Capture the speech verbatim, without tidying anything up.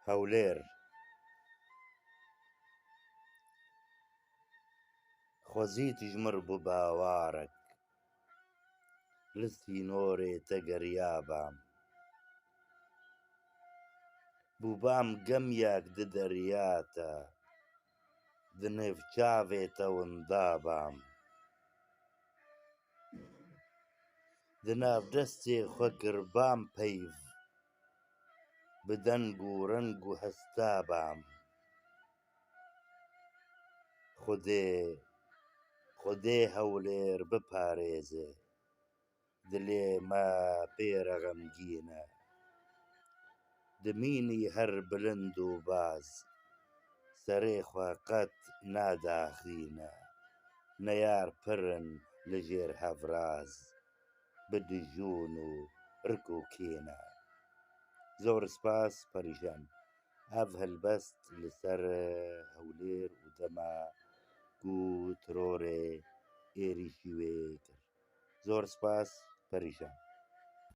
Hewlêr. Xwezî tu ji mir bû bawarek, li sînorê te geriyabam. Bûbam gemiyek di derya te, di nêv çavê te windabam. Di nav destê xwe kirbam peyv, bi deng û reng û hestabam. Xwedê, Xwedê Hewlêr biparêze, dilê me pê re xemgîn e. Dimînî her bilind û baz, serê xwe qet nadaxîne. Neyar pir in li jêr hevraz, bi dijûn û rik û kîne. Zor spas Perîşan. Ev helbest li ser Hewlêr û dema ku terorê êrîşî wê kir. Zor spas Perîşan.